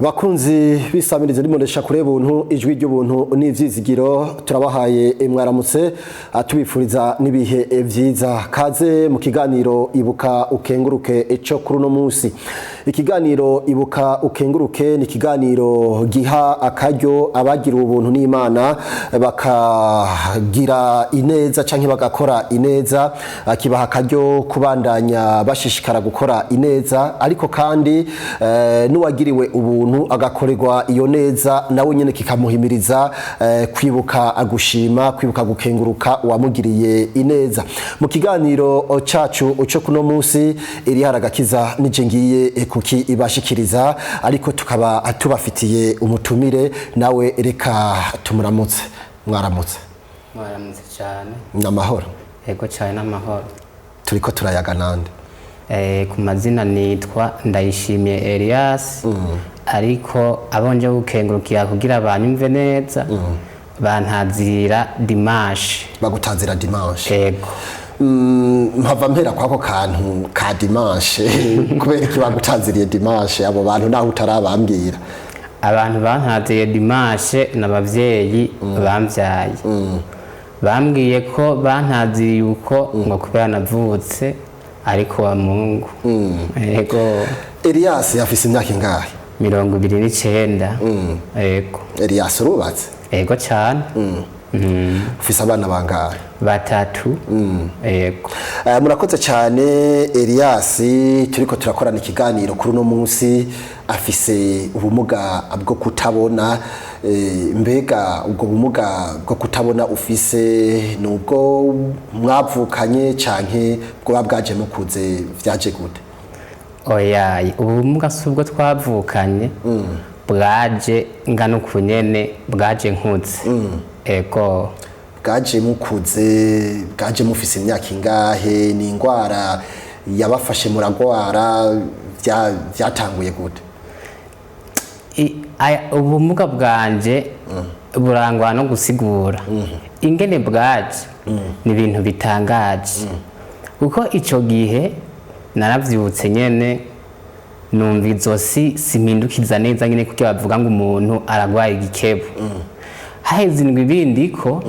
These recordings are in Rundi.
Bakunzi bisamiriza rimondesha kure buntu ijwi ry'ubuntu n'ivyizigiro, turabahaye mwaramutse, tubifuriza n'ibihe vyiza. Kaze mu kiganiro Ibuka Ukenguruke eco kuri uno munsi. Ikiganiro Ibuka Ukenguruke ni ikiganiro giha akaryo abagira ubuntu n'Imana bakagira ineza canke bagakora ineza, kibaha akaryo kubandanya bashishikara gukora ineza, ariko kandi n'uwagiriwe ubuntu agakorerwa iyo neza nawe nyene kikamuhimiriza kwibuka agushima, kwibuka gukenguruka uwamugiriye ineza. Mu kiganiro cacu cyo kuno munsi, iri haragakiza nije ngiye kuki ibashikiriza, ariko tukaba tubafitiye umutumire nawe, reka tumuramutse. Mwaramutse? Mwaramutse cyane. N'amahoro? Yego cyane, n'amahoro. Turiko turayaga nande? Ku mazina nitwa Ndayishimiye Elias, ariko abonje gukengurukira kugira banyumve neza bantazira Dimanche. Bagutazira Dimanche? Yego. Mpava mpera kwako kantu ka Dimanche. Kubera iki bagutaziriye Dimanche abo bantu, naho utarabambwira? Abantu bantaziriye Dimanche n'abavyeyi bambyaye. Bambwiye ko bantaziriye uko ngo kubera navutse ariko wa Mungu. Yego. Elias afise imyaka ingahe? 29. Yego. Elias, urubatse? Yego cyane. Ufise abana bangahe? Batatu. Yego. Murakoze cyane. Elias turiko turakorana ikiganiro kuri uno munsi afise ubumuga bwo kutabona. Mbega ubwo bumuga bwo kutabona ufise ni ubwo mwavukanye canke bwoba bwaje mukuze? Vyaje gute? Oya, ubumuga si ubwo twavukanye, bwaje ngana ukunyene, bwaje nkuze. Ego. Bwaje mukuze, bwaje mufise imyaka ingahe? Ni ingwara yabafashe muragwara? Vyatanguye gute? Ubumuga bwanje burangwa no gusigura ingene bwaje, ni ibintu bitangaje, kuko ico gihe naravyutse nyene numva izosi simpindukiza neza nyene, kuko bavuga ngo umuntu aragwaye igikebu. Haheze indwi ibindi ko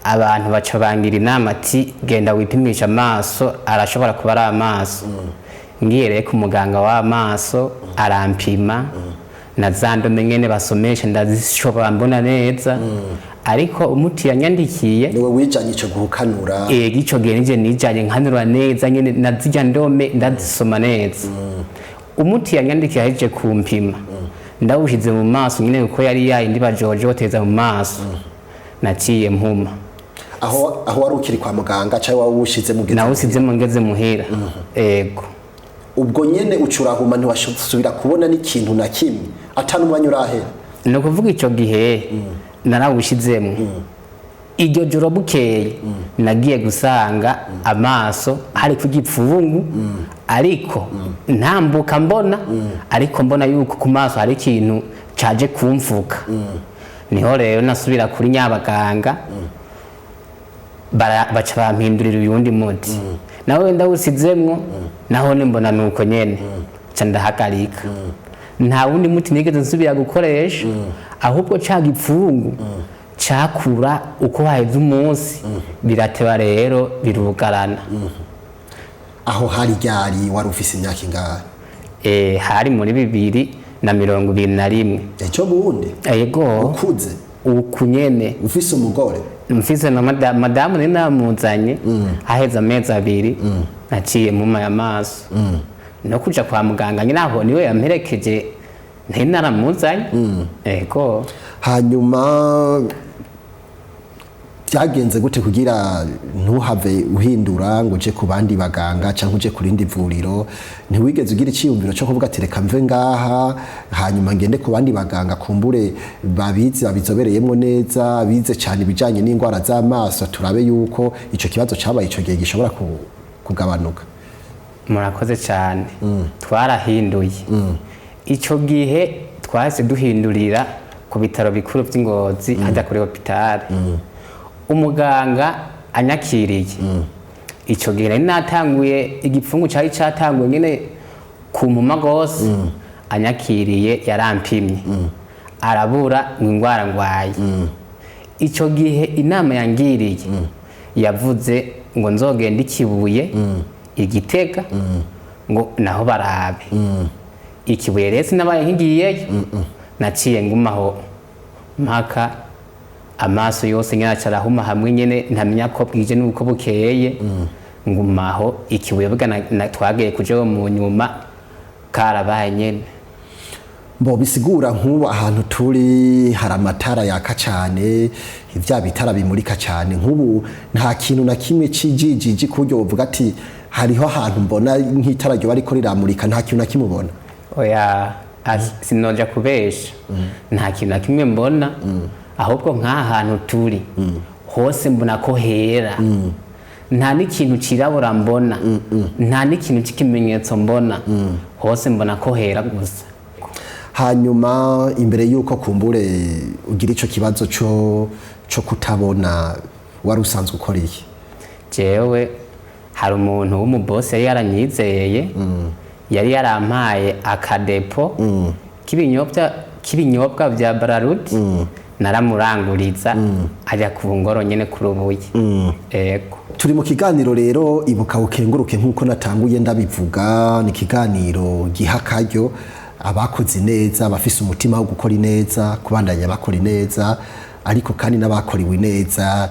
abantu baca bangira inama ati: "Genda wipimisha amaso, arashobora kuba ari amaso." Ngiye rero ku muganga w'amaso, arampima na za ndome nyene basomesha ndazishobora, mbona neza, ariko umuti yanyandikiye Niwe wijanye ico guhukanura? Ego, ico gihe nije nijanye nkanura neza nyene, na zirya ndome ndazisoma neza. Umuti yanyandikiye ahejeje kumpima, ndawushize mu maso nyene, kuko yari yayindi bajojoteza mu maso, naciye mpuma. Aho wari ukiri kwa muganga cyangwa wawushize mu giti? Nawusizemo ngeze muhira, ego. Ubwo nyene ucurahuma, ntiwasubira kubona n'ikintu na kimwe, ata n'umwanya urahera? Ni ukuvuga ico gihe narawushizemo, iryo joro bukeye nagiye gusanga amaso hari ku gipfungu, ariko ntambuka mbona, ariko mbona yuko ku maso hari ikintu caje kumfuka. Niho rero nasubira kuri nyabaganga, baca bampindurira uyundi muti, nawe ndawusizemwo, naho mbona nuko nyene, ca ndahagarika. Nta wundi muti nigeze nsubira gukoresha, ahubwo ca gipfungu cakura uko haheze umunsi, birateba rero birugarana. Aho hari ryari? Wari ufise imyaka ingahe? Hari muri 2021. Ejo bundi? Ego. Ukuze? Uku nyene. Ufise umugore? Mfise na madamu, nari namuzanye. Haheze amezi 2 naciye mpuma amaso no kuja kwa muganga nyine, aho niwe yamperekeje, ntari naramuzanye. Ego. Hanyuma byagenze gute kugira ntuhave uhindura ngo uje ku bandi baganga cyangwa uje ku rindi vuriro? Ntiwigeze ugira icyiyumviro cyo kuvuga ati: "Reka mve ngaha, hanyuma ngende ku bandi baganga, kumbure babizi, babizobereyemo neza, bize cyane ibijyanye n'indwara z'amaso, turabe yuko icyo kibazo cyabaye icyo gihe gishobora kugabanuka"? Murakoze cyane. Twarahinduye icyo gihe, twahise duhindurira ku bitaro bikuru by'Ingozi, hajya kuri hopitale. Umuganga anyakiriye icyo gihe, nari natanguye, igipfungu cyari cyatanguye nyine ku mpuma rwose. Anyakiriye yarampimye, arabura ngo ingwara ngwaye. Icyo gihe inama yangiriye yavuze ngo nzogenda ikibuye igitega ngo naho barabe. Ikibuye rero sinabaye nkigiyeyo, naciye ngumaho mpaka amaso yose nyine aca arahuma, hamwe nyine ntamenya ko bwije n'uko bukeye. Ngumaho ikibuye bwa twagiye kujayo mu nyuma karabaye nyene. Bo bisigura nk'ubu ahantu turi hari amatara yaka cyane, vya bitara bimurika cyane. Nk'ubu nta kintu na kimwe cijijiji ku buryo wovuga ati hariho ahantu mbona nk'itara ryoba ariko riramurika? Nta kintu na kimwe ubona? Oya, sinoja kubesha, nta kintu na kimwe mbona. Ahubwo nk'aha hantu turi hose mbona ko hera, nta n'ikintu cirabura mbona, nta n'ikintu c'ikimenyetso mbona. Hose mbona ko hera gusa. Hanyuma imbere y'uko kumbure ugira ico kibazo co kutabona, wari usanzwe ukora iki? Jewe hari umuntu w'umubosi yari yaranyizeye, yari yarampaye akadepo k'ibinyobwa vya Brarudi, naramuranguriza ajya ku ngoro nyene ku Rubuye. Ego. Turi mu kiganiro rero Ibuka Ukenguruke. Nk'uko natanguye ndabivuga, ni ikiganiro giha akaryo abakoze neza, abafise umutima wo gukora ineza, kubandanya bakora ineza, ariko kandi n'abakorewe ineza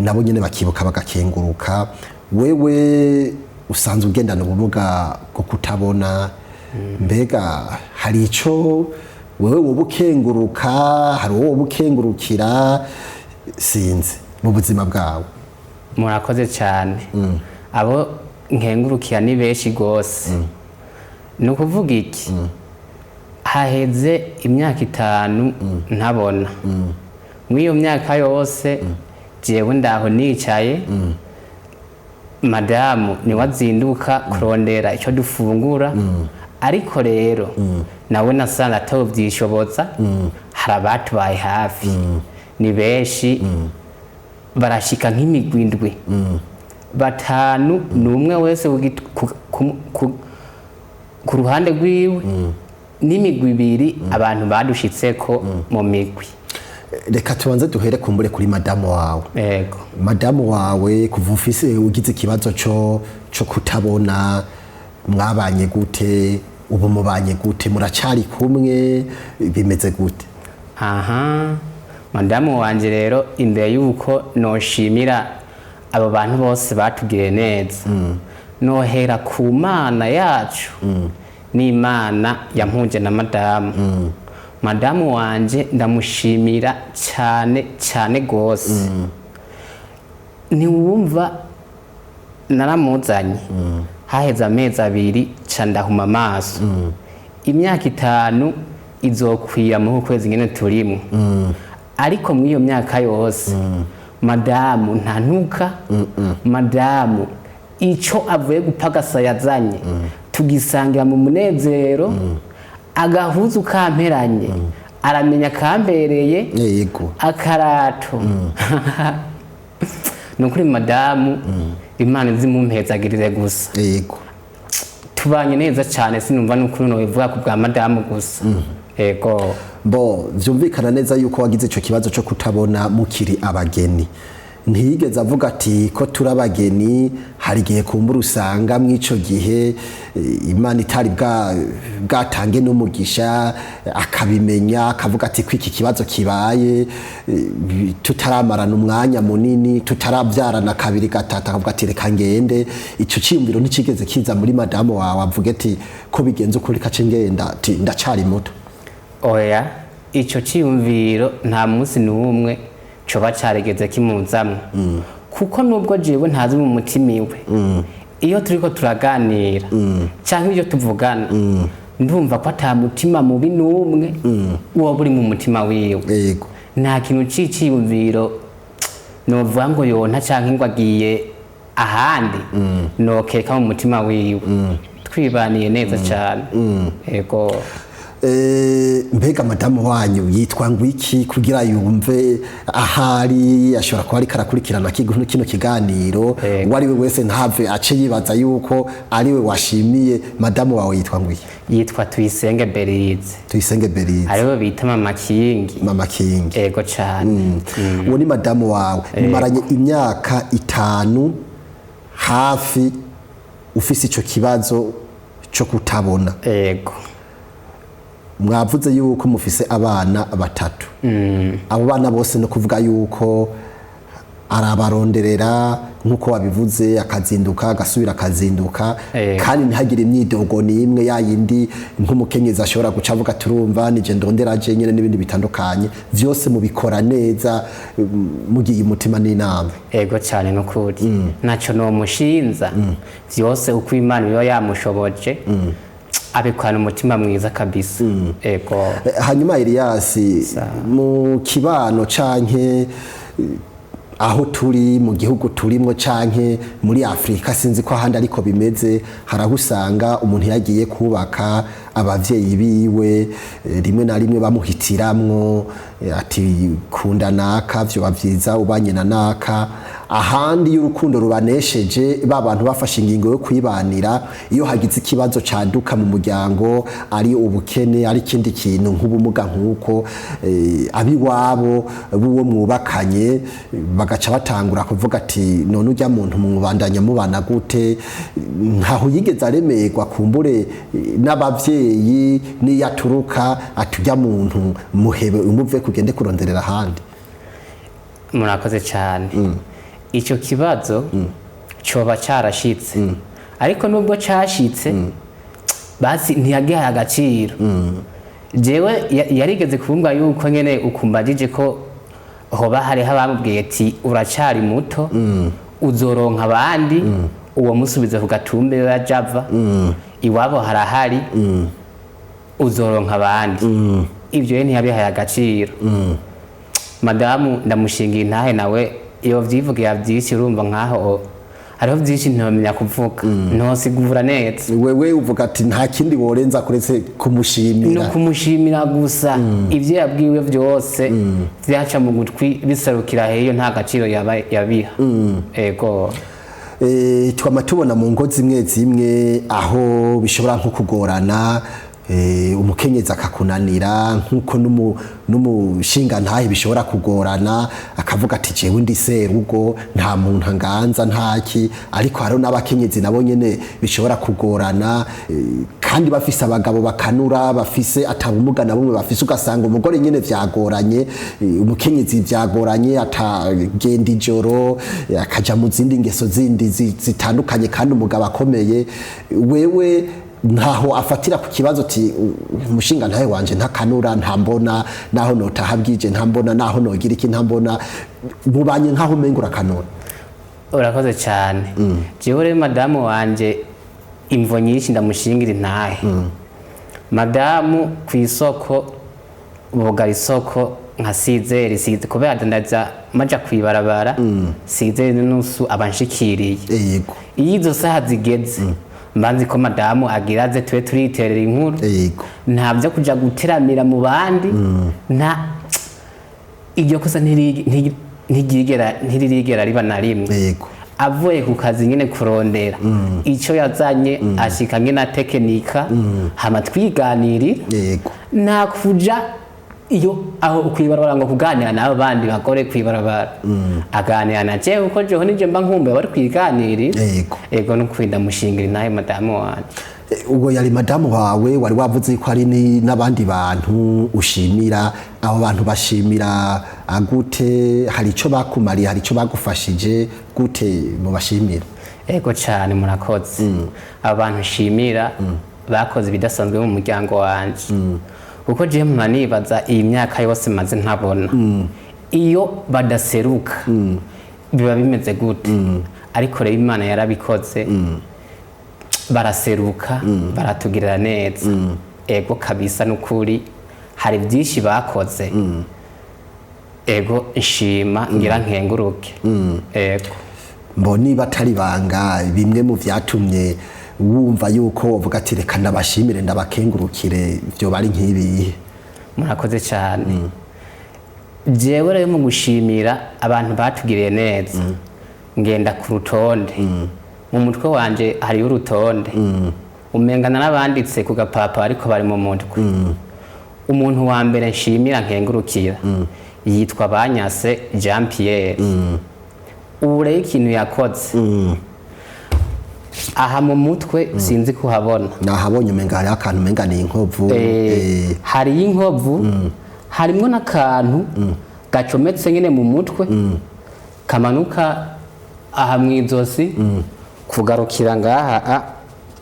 nabo nyene bakibuka bagakenguruka. Wewe usanzwe ugendana ubumuga bwo kutabona, mbega hari ico wewe woba ukenguruka, hari uwo woba ukengurukira, sinzi, mu buzima bwawe? Murakoze cyane. Abo nkengurukira ni benshi rwose. Ni ukuvuga iki, haheze imyaka 5 ntabona. Muri iyo myaka yose jewe ndaho nicaye, madamu niwe azinduka kurondera icyo dufungura. Ariko rero nawe nasanze atawubyishoboza. Hari abatubaye hafi, ni benshi, barashika nk'imigwi indwi, batanu, ni umwe wese ku ruhande rwiwe, n'imigwi ibiri abantu badushitseko mu migwi. Reka tubanze duhere kumbure kuri madamu wawe. Yego. Madamu wawe, kuva ufise ugize ikibazo co kutabona, mwabanye gute? Ubu mubanye gute? Muracari kumwe? Bimeze gute? Aha, madamu wanje rero, imbere y'uko noshimira abo bantu bose batugiriye neza, nohera ku Mana yacu n'Imana yampuje na madamu. Madamu wanje ndamushimira cyane cyane rwose. Ntiwumva, naramuzanye haheze amezi 2 ca ndahuma amaso. Imyaka 5 izokwira muri uku kwezi nyene turimo. Ariko muri iyo myaka yose madamu ntantuka. Madamu ico avuye gupagasa yazanye tugisangira mu munezero. Agahuzu kamperanye aramenya kambereye akarato. Ni ukuri madamu Imana izimumpezagirire gusa. Tubanye neza cyane, sinumva n'ukuntu nobivuga ku bwa madamu gusa. Yego. Bo vyumvikana neza yuko wagize ico kibazo co kutabona mukiri abageni. Ntiyigeze avuga ati ko turi abageni, hari igihe kumbura usanga mw'ico gihe Imana itari bwatange n'umugisha, akabimenya akavuga ati ko iki kibazo kibaye tutaramarana umwanya munini, tutarabyarana kabiri gatatu, akavuga ati reka ngende. Ico ciyumviro nticigeze kiza muri madamu wawe, avuge ati ko bigenze ukuri kace ngenda, ati ndacari muto? Oya, ico ciyumviro nta munsi n'umwe coba carigeze kimuzamwo, kuko nubwo jewe ntazi mu mutima iwe, iyo turiko turaganira canke iyo tuvugana, ndumva ko ata mutima mubi n'umwe woba uri mu mutima wiwe. Nta kintu c'iciyumviro novuga ngo yonta canke ngo agiye ahandi nokeka mu mutima wiwe. Twibaniye neza cane. Yego. Mbega madamu wanyu yitwa ngwiki kugira yumve ahari ashobora kuba ariko arakurikirana kino kiganiro, uwo ari we wese ntave ace yibaza yuko ari we washimiye. Madamu wawe yitwa ngwiki? Yitwa Tuyisenge Berize. Tuyisenge Berize. Ariwe bita Mama Kingi. Mama Kingi. Ego cane. Uwo ni madamu wawe, mumaranye imyaka 5 hafi ufise ico kibazo cyo kutabona. Ego. Mwavuze yuko mufise abana 3. Abo bana bose no kuvuga yuko arabaronderera nkuko wabivuze, akazinduka agasubira akazinduka, kandi ntihagire imyidogo n'imwe yayindi nk'umukenyezi ashobora guca avuga turumva nije ndondera je nyene n'ibindi bitandukanye. Vyose mubikora neza, mugiye umutima n'inama. Ego cyane n'ukuri, ntaco nomushinza. Vyose uko Imana iba yamushoboje abikorana umutima mwiza kabisa. Ego. Hanyuma Elias, mu kibano canke aho turi mu gihugu turimo canke muri Afrika, sinzi ko ahandi ariko bimeze, haraho usanga umuntu yagiye kubaka abavyeyi biwe rimwe na rimwe bamuhitiramwo ati kunda naka, vyoba vyiza ubanye na naka. Ahandi iyo urukundo rubanesheje, ba bantu bafashe ingingo yo kwibanira, iyo hagize ikibazo caduka mu muryango, ari ubukene, ari ikindi kintu nk'ubumuga, nk'uko abiwabo b'uwo mwubakanye bagaca batangura kuvuga ati none ujya muntu mwubandanya mubana gute, ntaho yigeze aremerwa kumbure n'abavyeyi niyaturuka ati ujya muntu muhebe umuve kugende kuronderera ahandi. Murakoze cyane. Icyo kibazo coba carashitse, ariko nubwo cashitse basi ntiyagihaye agaciro. Jewe yarigeze kumbwa yuko nyene ukumbajije ko hoba hariho abamubwiye ati uracari muto, uzoronka abandi, uwo musubize ku gatumbe yajava iwabo harahari, uzoronka abandi. Ivyo rero ntiyabihaye agaciro. Madamu ndamushingiye intahe, nawe iyo vyivugira vyinshi, urumva nkaho hariho vyinshi ntomenya kuvuga, ntosigura neza. Wewe uvuga ati nta kindi worenza kuretse kumushimira. No kumushimira gusa. Ivyo yabwiwe vyose vyaca mu gutwi bisarukira heyo, nta gaciro yabiha. Ego. Twama tubona mu ngo zimwe zimwe aho bishobora nko kugorana, umukenyezi akakunanira, nkuko n'umushinga ntahe bishobora kugorana, akavuga ati jewe ndi serugo nta muntu anganza ntaki. Ariko hariho n'abakenyezi nabo nyene bishobora kugorana, kandi bafise abagabo bakanura, bafise atabumuga na bumwe bafise, ugasanga umugore nyene vyagoranye, umukenyezi vyagoranye, atagenda ijoro, akaja mu zindi ngeso zindi zitandukanye, kandi umugabo akomeye. Wewe ntaho afatira ku kibazo ati umushinga ntahe wanje ntakanura, ntambona, naho notaha bwije ntambona, naho nogira iki ntambona, mubanye nkaho umenga urakanura. Urakoze cyane. Jewe rero madamu wanje imvo nyinshi ndamushingira intahe. Madamu ku isoko bugara isoko nka sizeri, size kubera adandaza maja kwibarabara, sizeri n'unusu abanshikiriye. Yego. Iyo izo saha zigeze mbanzi ko madamu agira aze tube turiterera inkuru. Yego. Nta byo kuja guteramira mu bandi, nta iryo kosa ntiririgera riba na rimwe. Yego. Avuye ku kazi nyene kurondera ico yazanye, ashika nyene atekinika, hama twiganirira. Yego. Nta kuja iyo aho kwibarabara ngo kuganira n'abo bandi bagore kwibarabara, aganira na jewe kuko jeho nije mba nkumbuye bari kwiganirira. Yego. Ego, no kwinda mushingira nawe madamu wanje. Ubwo yari madamu wawe, wari wavuze ko hari n'abandi bantu ushimira. Abo bantu bashimira gute? Hari ico bakumariye, hari ico bagufashije gute mubashimira? Ego cyane, murakoze. Abo bantu nshimira bakoze ibidasanzwe mu muryango wanje, kuko jewe mpora nibaza iyi myaka yose maze ntabona, iyo badaseruka biba bimeze gute? Ariko rero Imana yarabikoze, baraseruka, baratugirira neza. Ego kabisa, n'ukuri hari byinshi bakoze. Ego, nshima ngira nkenguruke. Ego. Mbo niba atari banga, bimwe mu vyatumye Wumva yuko wovuga ati reka ndabashimire, ndabakengurukire, vyo bari nk'ibihe? Murakoze cyane. Jewe rero mu gushimira abantu batugiriye neza, ngenda ku rutonde. Mu mutwe wanje hariyo urutonde, umenga narabanditse ku gapapuro ariko bari mu mutwe. Umuntu wa mbere nshimira nkengurukira yitwa Banyase Jean Pierre. Ubu rero ikintu yakoze aha mu mutwe sinzi kuhabona. Nahabonye, umenga hariho akantu, umenga ni inkovu. Hariyo inkovu, harimwo n'akantu gacometse nyine mu mutwe, kamanuka aha mu izosi kugarukira ngaha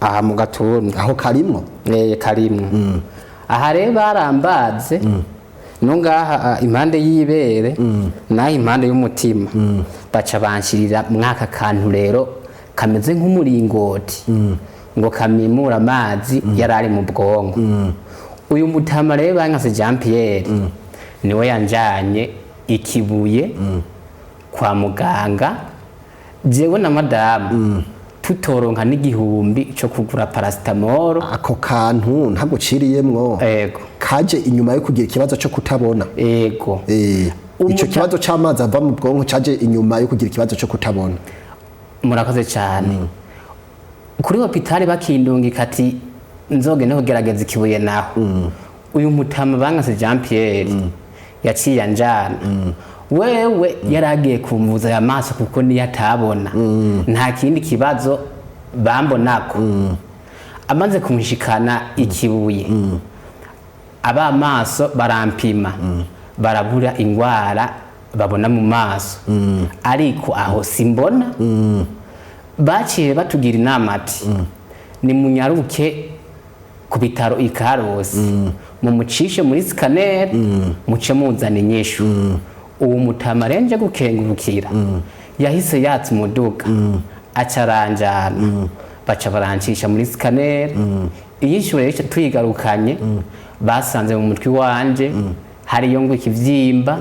aha mu gatuntu. Aho karimwo? Karimwo. Aha rero barambaze no ngaha impande y'ibere n'aha impande y'umutima, baca banshirira mwaka kantu rero kameze nk'umuringoti ngo kamimura amazi yari ari mu bwonko. Uyu mutama rero Bankase Jean Pierre niwe yanjanye ikibuye kwa muganga, jewe na madamu tutoronka n'igihumbi cyo kugura paracetamol. Ako kantu ntaguciriyemwo? Ego. Kaje inyuma yo kugira ikibazo cyo kutabona? Ego. Ico kibazo c'amazi ava mu bwonko caje inyuma yo kugira ikibazo cyo kutabona? Murakoze cyane. Kuri hopitali bakindungika ati nzogende kugerageza ikibuye, naho uyu mutama Bankase Jean Pierre yaciye anjana. Wewe yari agiye kumvuza aya maso kuko niyo atabona, nta kindi kibazo bambonako. Amaze kumushikana ikibuye, abamaso barampima, barabura ingwara babona mu maso, ariko aho simbona. Baciye batugira inama ati nimunyaruke ku bitaro i Karusi, mumucishe muri scanner, muce muzana inyishu. Uwo mutama renje gukengurukira yahise yatsa umuduga, aca aranjana, baca barancisha muri scanner. Inyishu rero tuyigarukanye, basanze mu mutwe wanje hariyo ngo ikivyimba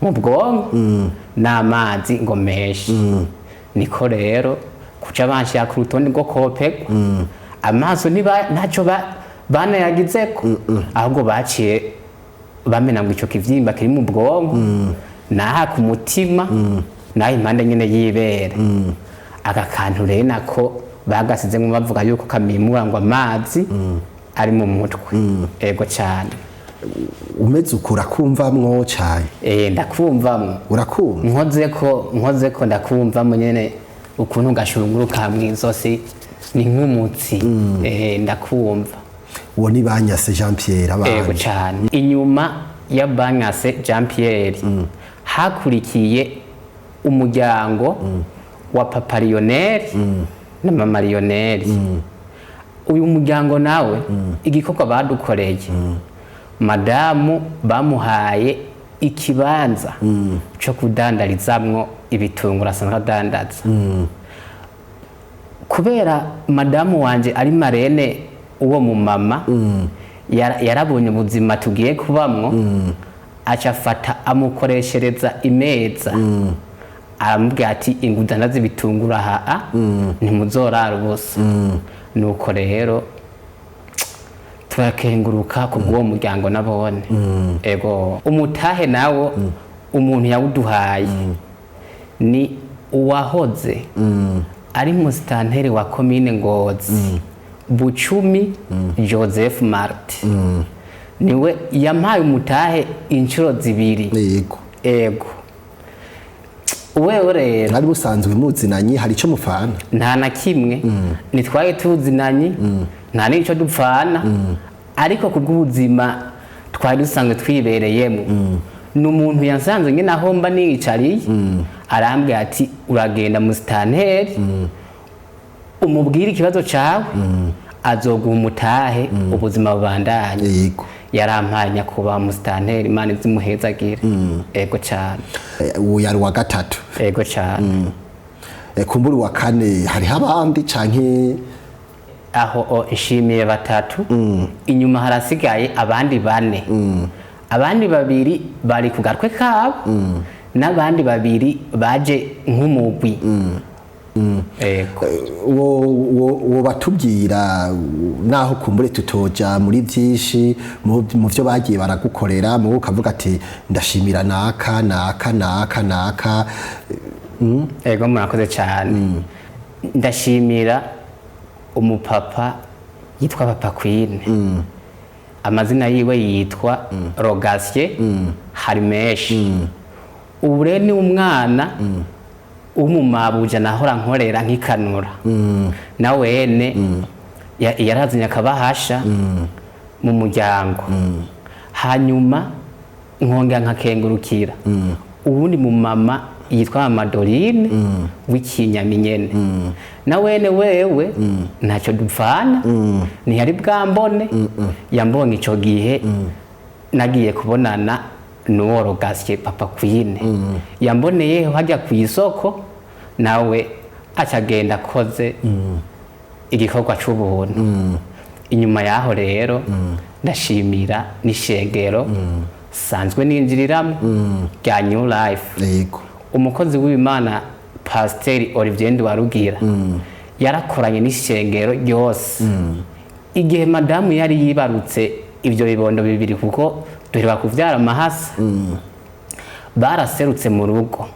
mu bwonko n'amazi ngo menshi. Niko rero kuca banshira ku rutonde rwo kopegwa amaso. Niba ntacyo banayagizeko, ahubwo baciye bamena ngo ico kivyimba kiri mu bwonko naha ku mutima naho impande nyene y'ibere. Aka kantu rero nako bagasizemo bavuga yuko kamimura ngo amazi ari mu mutwe. Ego cyane. Umeze uko urakumvamwo cane? Ndakumvamwo. Urakumva? Nkozeko ndakumvamo nyene ukuntu gashunguruka mw'izosi, ni nk'umutsi. Ndakumva. Uwo ni Banyase Jean Pierre? Ego. Abandi? Cyane. Inyuma ya Banyase Jean Pierre hakurikiye umuryango wa Papa Lionel na Mama Lionel. Uyu muryango nawe igikorwa badukoreye, madamu bamuhaye ikibanza cyo kudandarizamwo ibitunguru asanzwe adandaza. Kubera madamu wanje ari marraine uwo mu mama, yarabonye ubuzima tugiye kubamwo, aca afata amukoreshereza imeza, aramubwira ati inguzanyo z'ibitunguru aha ntimuzorara ubusa. Nuko rero turakenguruka ku bw'uwo muryango nabone. Ego, umutahe nawo umuntu yawuduhaye ni uwahoze ari musitanteri wa komine Ngozi, Bucumi Joseph Martin, niwe yampaye umutahe inshuro zibiri. Ego, wewe rero Mwari musanzwe muzinanye? Hari ico mufana? Nta na kimwe, ntitwari tuzinanye, nta n'icyo dupfana, ariko ku bw'ubuzima twari dusanzwe twibereyemo, ni umuntu yasanze nyine aho mba niyicariye, arambwira ati uragenda musitanteri umubwire ikibazo cyawe, azoguha umutahe, ubuzima bubandanye. Yarampaye nyakubahwa musitanteri, Imana izimuhezagire. Ego cyane. Uwo yari uwa gatatu? Ego cyane. Kumbura uwa kane hariho abandi canke? Aho nshimiye batatu, inyuma harasigaye abandi bane. Abandi babiri bari ku gatwe kabo, n'abandi babiri baje nk'umugwi. Ego. Wo batubwira naho kumbure tutoja muri byinshi mu byo bagiye baragukorera, mu ukavuga ati ndashimira naka naka naka naka. Ego, murakoze cyane. Ndashimira umupapa yitwa Papa Queen, amazina yiwe yitwa Rogatien Harimeshi. Ubu rero ni umwana w'umumabuja nahora nkorera nkikanura, na wene yarazanye akabahasha mu muryango. Hanyuma nkongera nkakengurukira uwundi mu mama yitwa Mama Dorine w'ikinyami nyene, na wene wewe ntacyo dupfana, ntiyari bwambone, yambonye ico gihe nagiye kubonana n'uwo Rogatien Papa Queen, yamboneyeho hajya ku isoko, nawe acagenda akoze igikorwa c'ubuntu. Inyuma yaho rero ndashimira n'ishengero sanzwe ninjiriramo rya New Life. Umukozi w'Imana Pasiteri Olivier Nduwarugira yarakoranye n'ishengero ryose igihe madamu yari yibarutse ibyo bibondo bibiri, kuko duheruka kuvyara amahasa. Baraserutse mu rugo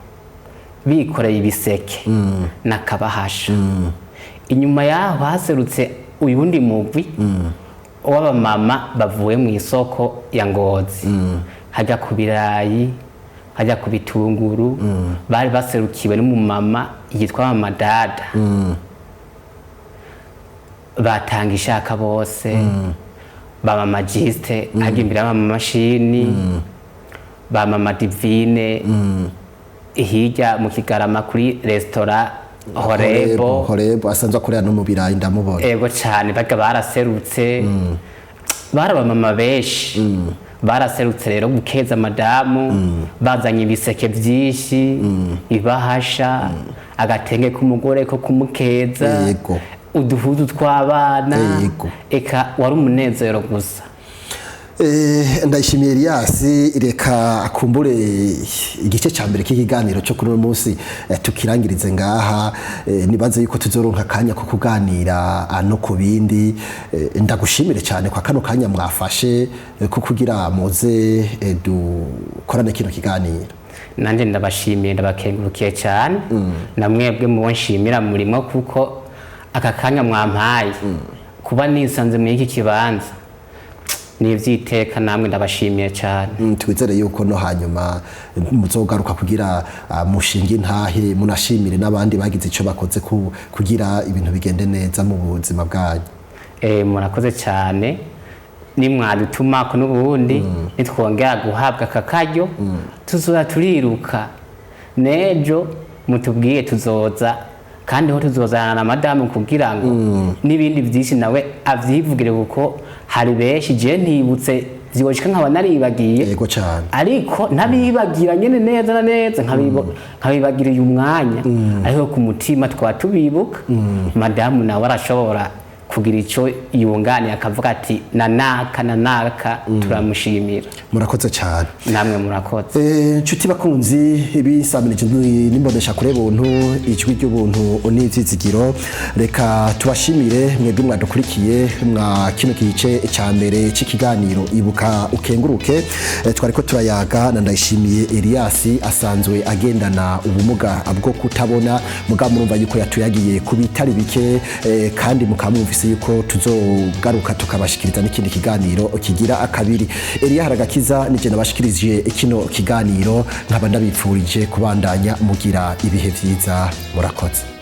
bikoreye ibiseke n'akabahasha. Inyuma yaho haserutse uyundi mugwi w'abamama bavuye mu isoko ya Ngozi, hajya ku birayi, hajya ku bitunguru, bari baserukiwe n'umumama yitwa Mama Dada. Batanga ishaka bose, ba Mama Jiste hajya imbere y'amamashini, ba Mama Divine hirya mu Kigarama kuri resitora Horebo. Horebo asanzwe akorera no mu birayi, ndamubona. Ego cyane, baga baraserutse, bari abamama benshi baraserutse rero gukeza madamu, bazanye ibiseke byinshi, ibahasha, agatenge k'umugore ko kumukeza, uduhuzu tw'abana. Eka wari umunezero gusa. Ndayishimiye Elias, reka akumbure igice ca mbere k'ikiganiro cyo kuri uno munsi tukirangirize ngaha. Nibaze yuko tuzoronka akanya ko kuganira no ku bindi. Ndagushimire cyane kwa kano kanya mwafashe ko kugira muze dukorane kino kiganiro. Nanjye ndabashimiye, ndabakengurukiye cyane. Na mwebwe mubo nshimira murimo, kuko aka kanya mwampaye kuba nisanze muri iki kibanza ni iby'iteka. Namwe ndabashimiye cyane. Twizere yuko no hanyuma muzogaruka kugira mushinge intahe, munashimire n'abandi bagize ico bakoze kugira ibintu bigende neza mu buzima bwanyu. Murakoze cyane. Nimwadutumako n'ubundi nitwongera guhabwa aka karyo, tuzoza turiruka. N'ejo mutubwiye tuzoza, kandi ho tuzozana na madamu kugira ngo n'ibindi byinshi nawe avyivugire, kuko hari benshi je ntibutse vyoshika nkaba naribagiye. Yego cyane. Ariko ntabibagira nyene neza na neza, nkabibagiriye umwanya, ariko ku mutima twaba tubibuka. Madamu nawe arashobora kugira ico yunganiye, akavuga ati na naka na naka turamushimira. Murakoze cyane. Namwe murakoze. Nshuti bakunzi ibisamirije n'imbonesha kure buntu, ijwi ry'ubuntu n'ivyizigiro, reka tubashimire mwebwe mwadukurikiye mwa kino gice ca mbere c'ikiganiro Ibuka Ukenguruke. Twariko turayaga na Ndayishimiye Elias asanzwe agendana ubumuga bwo kutabona, mugabo murumva yuko yatuyagiye ku bitari bike, kandi mukamwumvise yuko tuzogaruka tukabashikiriza n'ikindi kiganiro kigira akabiri. Eliya Haragakiza nije nabashikirije kino kiganiro, nkaba ndabipfurije kubandanya mugira ibihe vyiza. Murakoze.